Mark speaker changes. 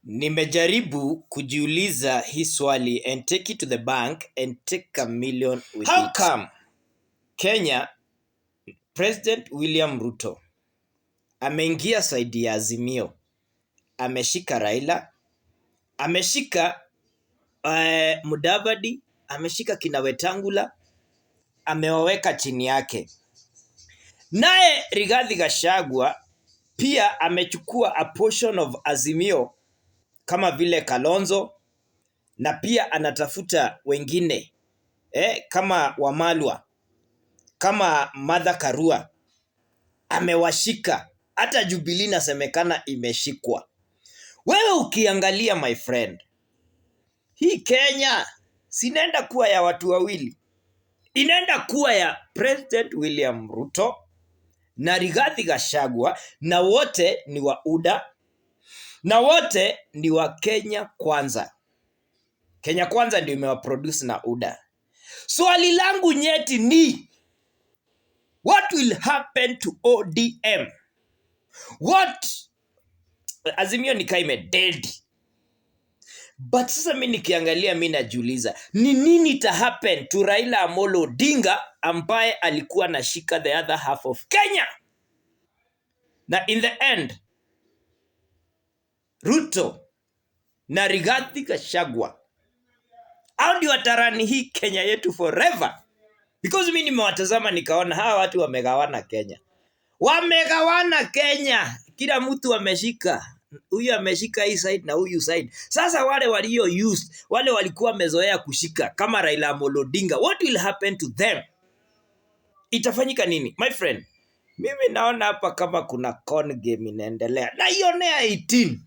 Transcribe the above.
Speaker 1: Nimejaribu kujiuliza hii swali and take it to the bank and take a million with
Speaker 2: How
Speaker 1: it.
Speaker 2: come
Speaker 1: Kenya, President William Ruto ameingia side ya Azimio, ameshika Raila, ameshika Mudavadi, ameshika kina Wetangula, amewaweka chini yake. Naye Rigathi Gachagua pia amechukua a portion of Azimio kama vile Kalonzo na pia anatafuta wengine kama Wamalwa, kama Martha Karua amewashika. Hata Jubilee inasemekana imeshikwa. Wewe ukiangalia, my friend, hii Kenya si inaenda kuwa ya watu wawili, inaenda kuwa ya President William Ruto na Rigathi Gachagua, na wote ni wa UDA na wote ni wa Kenya Kwanza. Kenya Kwanza ndio imewaproduce na UDA. Swali langu nyeti ni, what will happen to ODM? What Azimio ni kaa imededi. But sasa mi nikiangalia, mi najiuliza ni nini ita happen to Raila Amolo Odinga ambaye alikuwa anashika the other half of Kenya, na in the end Ruto na Rigathi Gachagua hao ndio watarun hii Kenya yetu forever, because mi nimewatazama nikaona hawa watu wamegawana Kenya, wamegawana Kenya, kila mtu ameshika, huyu ameshika hii side na huyu side. Sasa wale walio used, wale walikuwa wamezoea kushika kama Raila Amolo Odinga, what will happen to them? Itafanyika nini, my friend? Mimi naona hapa kama kuna con game inaendelea, naionea 18.